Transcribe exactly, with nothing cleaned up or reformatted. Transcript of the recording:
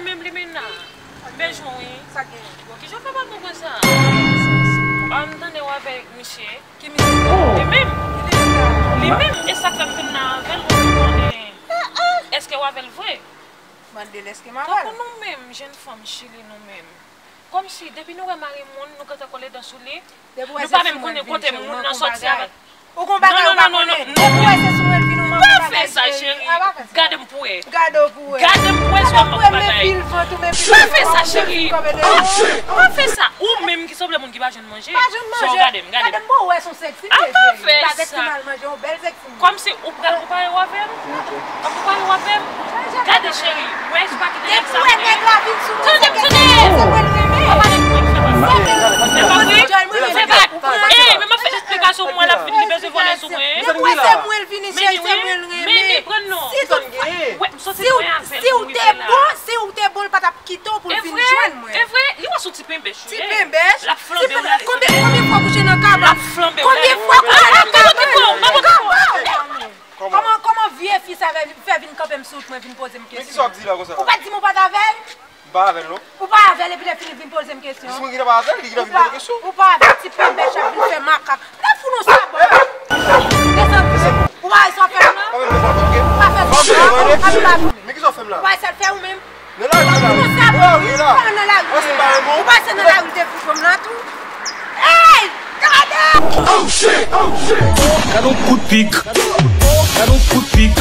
Menm Limena. Bèjou, wi. Sa gen? Bon, kijan w fè pa konprann sa? A, m tande w avèk misye. Ki misye? Li menm. Li menm. E sa k fè m vin la avè l, mwen konnen. Èske w avè l vre? Mande l èske m avè l. Tankou nou menm, jèn fanm Chili, nou menm. Kòmsi, depi nou wè mari moun, nou gentan kole dan sou li. Nou pa menm konnen kote moun nan sòti avè l. Ou gon bagay ou pa konnen. Depi w wè se sou mwen l vin ou manke bagay, cheri. Gade m pou wè. Gade w pou wè. Gade m pou wè si w ap manke bagay. Pa fè sa, cheri. Pa fè sa. Ou menm ki sanble moun ki pa jwenn manje. Pa jwenn manje. Gade m, gade m. Gade m pou wè si w seksi. Pa fè sa. Gade ti mal manje, yon bèl seksi. Kòmsi ou pral konpare w avè m? Ou konpare w avè m? Gade cheri, wè si w pa kite nèg sa. Depi w wè nèg la vin sou mwen, se ke se mwen l renmen. Pa pale pou mwen ki fè pa sa. Se pa vre? Se pa. Ey, men m ap fè esplikasyon pou mwen, l ap vin, li bezwen vole sou mwen. Depi w wè se mwen l vini chèche, se mwen l renmen. Si toutfwa, wè, m santi mwen avè l pou rive la. Si w te bon, si w te bon, l pa t ap kite w pou l vin jwenn mwen. E vre, e vre, li wè sou ti penbèch. Ti penbèch? L ap flanbe w la. Konbyen, konbyen fwa w kouche nan kabann? L ap flanbe w la. Konbyen fwa w kouche nan kabann? Kòman? Kòman, kòman vye fi sa fè, fè vin kanpe m sou wout mwen, vin poze m kesyon? Men kisa w ap di la konsa? Ou pa t di m ou pa t avè l? M pa avè l, non. Ou pa avè l epi lè fini vin poze m kesyon? Jis mwen ki te pa avè l, li ki te vin poze kesyon. Ou pa avè l, ti penbèch ap vin fè makak. N ap fout nou sabò. Desann. Ou pa wè sa w fè m nan? Ou pa fè sa w fè m nan? Ou pa fè sa w fè m nan? Men kisa w fè m la? Ou pa wè sa l fè ou menm? Nan lari la. Ou pa nan lari. Ou pa se nan lari te fout fòm nan tou. Ey, gade! Gade yon kout pik. Gade yon kout pik.